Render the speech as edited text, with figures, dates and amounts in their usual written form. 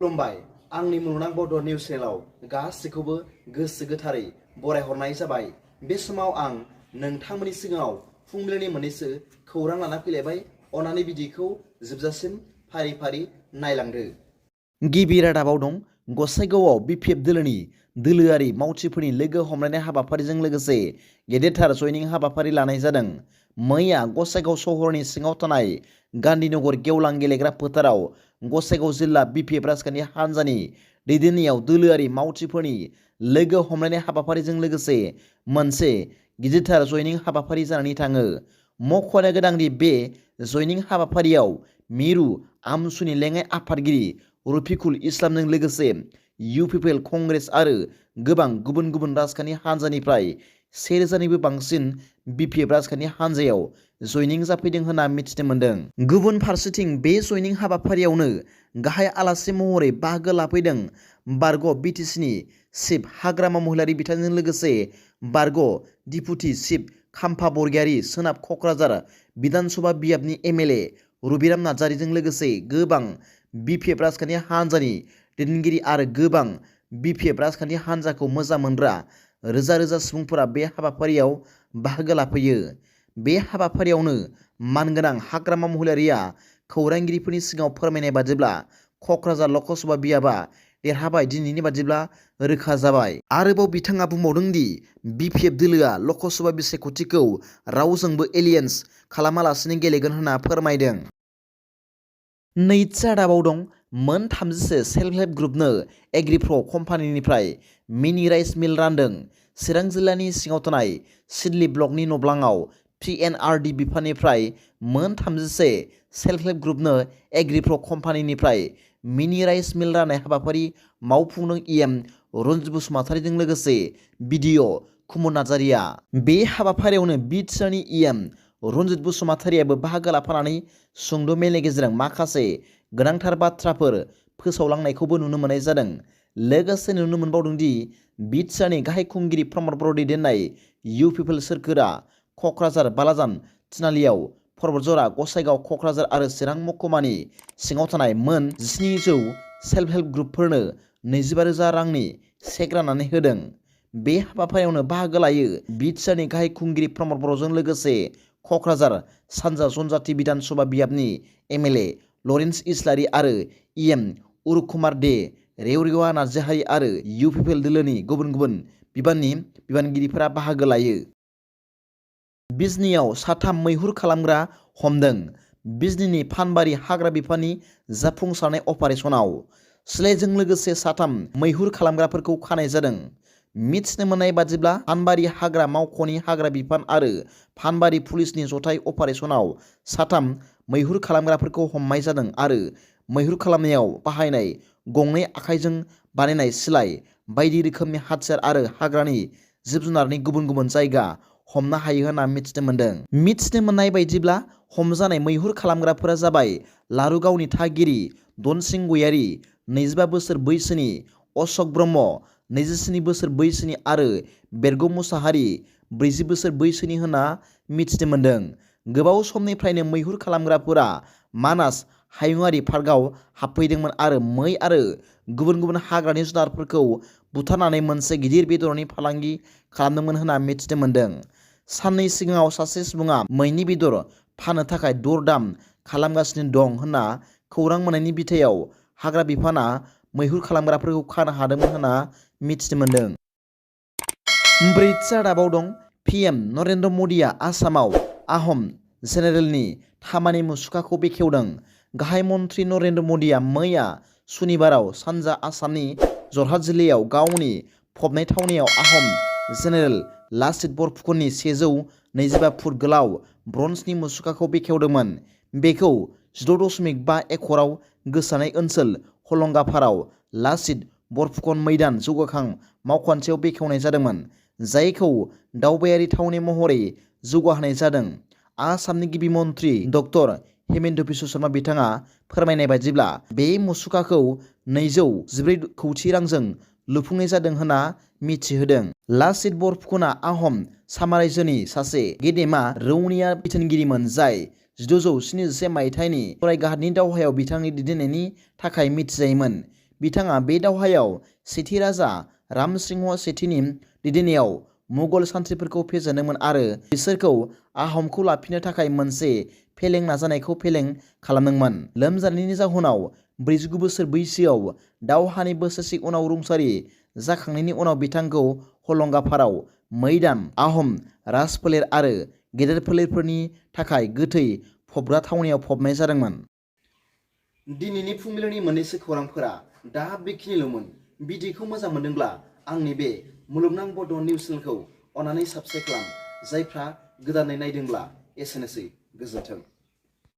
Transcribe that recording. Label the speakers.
Speaker 1: खुलुमबाय आंनि मुलुगनां बड' निउस चेनेलाव गासैखौबो गोसो गोथारै बरायहरनाय जाबाय। बे समाव आं नोंथांमोननि सिगाङाव फुंबिलिनि मोननैसो खौरां लाना फैलायबाय। अनानै भिडिअखौ जोबजासिम फारि फारि नायलांदो। गिबि रादाबाव दं गसाइगावआव BPF दोलोनि दोलोआरि मावथिफोरनि लोगो हमलायनाय हाबाफारिजों लोगोसे गेदेरथार जयनिं हाबाफारि लानाय जादों। मैया गसाइगाव सहरनि सिङाव थानाय गान्धीनगर गेवलां गेलेग्रा फोथाराव गसाइगाव जिल्ला BPF राजखान्थि हान्जानि दैदेननायाव दोलोआरि मावथिफोरनि लोगो हमलायनाय हाबाफारिजों लोगोसे मोनसे गिदिरथार जयनिं हाबाफारि जानानै थाङो। मख'नो गोनांदि बे जयनिं हाबाफारियाव मिरु आमसुनि लेङाइ आफादगिरि रफिकुल इस्लामजों लोगोसे UPPL कंग्रेस आरो गोबां गुबुन गुबुन राजखान्थि हान्जानिफ्राय 1000निबो बांसिन BPF राजखान्थि हान्जायाव जयनिं जाफैदों होनना मिथिनो मोन्दों। गुबुन फारसेथिं बे जयनिं हाबाफारियावनो गाहाय आलासि महरै बाहागो लाफैदों बारग' BTCनि चिफ हाग्रामा महिलारि बिथांजों लोगोसे बारग' डिपुटि चिफ खाम्फा बरगयारि सोनाब क'क्राझार बिधानसभा बियाबनि MLA रबिराम नार्जारीजों लोगोसे गोबां BPF राजखान्थि हान्जानि दैदेनगिरि आरो गोबां BPF राजखान्थि हान्जाखौ मोजां मोनग्रा रोजा रोजा सुबुंफोरा बे हाबाफारियाव बाहागो लाफैयो। बे हाबाफारियावनो मानगोनां हाग्रामा महिलारिया खौरांगिरिफोरनि सिगाङाव फोरमायनाय बादिब्ला क'क्राझार लकसभा बियाबा देरहाबाय दिनैनि बादिब्ला रोखा जाबाय। आरोबाव बिथाङा बुंबावदों दि BPF दोलोआ लकसभा बिसायख'थिखौ रावजोंबो एलियेन्स खालामालासिनो गेलेगोन होनना फोरमायदों। नैथि रादाबाव दं मोन 30सो सेल्फ हेल्प ग्रुपनो एग्रिप्र कम्पानिनिफ्राय मिनि राइस मिल रानदों। चिरां जिल्लानि सिङाव थानाय सिडली ब्लकनि नब्लाङाव PNRD बिफाननिफ्राय मोन 30सो सेल्फ हेल्प ग्रुपनो एग्रिप्र कम्पानिनिफ्राय मिनि राइस मिल राननाय हाबाफारि मावफुंदों EM रन्जित बसुमतारीजों लोगोसे BDO कुमुर नार्जारीया। बे हाबाफारियावनो बिटिआरनि EM रन्जित बसुमतारीयाबो बाहागो लाफानानै सुंद' मेलनि गेजेरजों माखासे गोनांथार बाथ्राफोर फोसावलांनायखौबो नुनो मोननाय जादों। लोगोसे नुनो मोनबावदों दि बिटिआरनि गाहाय खुंगिरि प्रमद बर' दैदेननाय UPPL सोरखारा क'क्राझार बालाजान थिनालियाव परबतजरा गसाइगाव क'क्राझार आरो चिरां महकुमानि सिङाव थानाय मोन 1700 सेल्फ हेल्प ग्रुपफोरनो 25,000 रांनि चेक राननानै होदों। बे हाबाफारियावनो बाहागो लायो बिटिआरनि गाहाय खुंगिरि प्रमद बर'जों लोगोसे क'क्राझार सानजा जनजाति बिधानसभा बियाबनि MLA लरेन्स इस्लारि आरो EM उरुक कुमार दे, रेवरेवा नार्जारी आरो UPPL दोलोनि गुबुन गुबुन बिबाननि बिबानगिरिफोरा बाहागो लायो। बिजनीआव 3 मैहुर खालामग्रा हमदों। बिजनीनि फानबारि हाग्रा बिफाननि जाफुंसारनाय अपारेसनाव सिलाइजों लोगोसे 3 मैहुर खालामग्राफोरखौ खानाय जादों। मिथिनो मोननाय बादिब्ला फानबारि हाग्रा मावख'नि हाग्रा बिफान आरो फानबारि पुलिसनि जथाय अपारेसनाव 3 मैहुर खालामग्राफोरखौ हमनाय जादों आरो मैहुर खालामनायाव बाहायनाय गंनै आखाइजों बानायनाय सिलाइ, बायदि रोखोमनि हाथियार आरो हाग्रानि जिब-जुनारनि गुबुन गुबुन जायगा हमनो हायो होनना मिथिनो मोन्दों। मिथिनो मोननाय बायदिब्ला हमजानाय मैहुर खालामग्राफोरा जाबाय लारुगावनि थागिरि धनसिं गयारि 25 बोसोर बैसोनि, अशक ब्रह्म 27 बोसोर बैसोनि आरो बेरग' मुसाहारि 40 बोसोर बैसोनि होनना मिथिनो मोन्दों। गोबाव समनिफ्रायनो मैहुर खालामग्राफोरा मानास हायुङारि पार्कआव हाबफैदोंमोन आरो मै आरो गुबुन गुबुन हाग्रानि जुनारफोरखौ बुथारनानै मोनसे गिदिर बेदरनि फालांगि खालामदोंमोन होनना मिथिनो मोन्दों। साननै सिगाङाव सासे सुबुङा मैनि बेदर फाननो थाखाय दर-दाम खालामगासिनो दं होनना खौरां मोननायनि बिथायाव हाग्रा बिफानआ मैहुर खालामग्राफोरखौ खानो हादोंमोन होनना मिथिनो मोन्दों। ब्रैथि रादाबाव दं PM नरेन्द्र मदिया आसामाव आहम जेनेरेलनि खामानि मुसुखाखौ बेखेवदों। गाहाय मन्थ्रि नरेन्द्र मदिया मैया सुनिबाराव सानजा आसामनि जरहाट जिल्लायाव गावनि फबनाय थावनियाव आहम जेनेरेल लाचित बरफुकननि 125 फुट गोलाव ब्रन्जनि मुसुखाखौ बेखेवदोंमोन। बेखौ 16.5 एकड़आव गोसारनाय ओनसोल हलंगाफाराव लाचित बरफुकन मैदान जौगाखां मावखान्थियाव बेखेवनाय जादोंमोन, जायखौ दावबायारि थावनि महरै जौगाहोनाय जादों। आसामनि गिबि मन्थ्रि डक्टर हेमेन्त बिश्व शर्मा बिथाङा फोरमायनाय बायदिब्ला बे मुसुखाखौ 214 कौटि रांजों लुफुंनाय जादों होनना मिथिहोदों। लाचित बरफुकनआ आहम साम्रायजोनि सासे गेदेमा रौनिया बिथोनगिरिमोन जाय 1671 मायथाइनि सरायघाटनि दावहायाव बिथांनि दैदेननायनि थाखाय मिथिजायोमोन। बिथाङा बे दावहायाव सेथि राजा रामसिंह सेथिनि दैदेननायाव मुगल सान्थ्रिफोरखौ फेजेनदोंमोन आरो बिसोरखौ आहमखौ लाफिननो थाखाय मोनसे फेलें नाजानायखौ फेलें खालामदोंमोन। लोमजानायनि जाहोनाव 49 बोसोर बैसोआव दावहानि बोसोरसे उनाव रुंसारि जाखांनायनि उनाव बिथांखौ हलंगाफाराव मैदान आहम राजफोलेर आरो गेदेर फोलेरफोरनि थाखाय गोथै फबग्रा थावनियाव फबनाय जादोंमोन। दिनैनि फुंबिलिनि मोननैसो खौरांफोरा दा बेखिनिल'मोन। भिडिअखौ मोजां मोनदोंब्ला आंनि बे मुलुगनां बड' निउस चेनेलखौ अन्नानै साबस्क्राइब खालाम। जायफ्रा गोदानै नायदोंब्ला एसेनोसै, गोजोन्थों।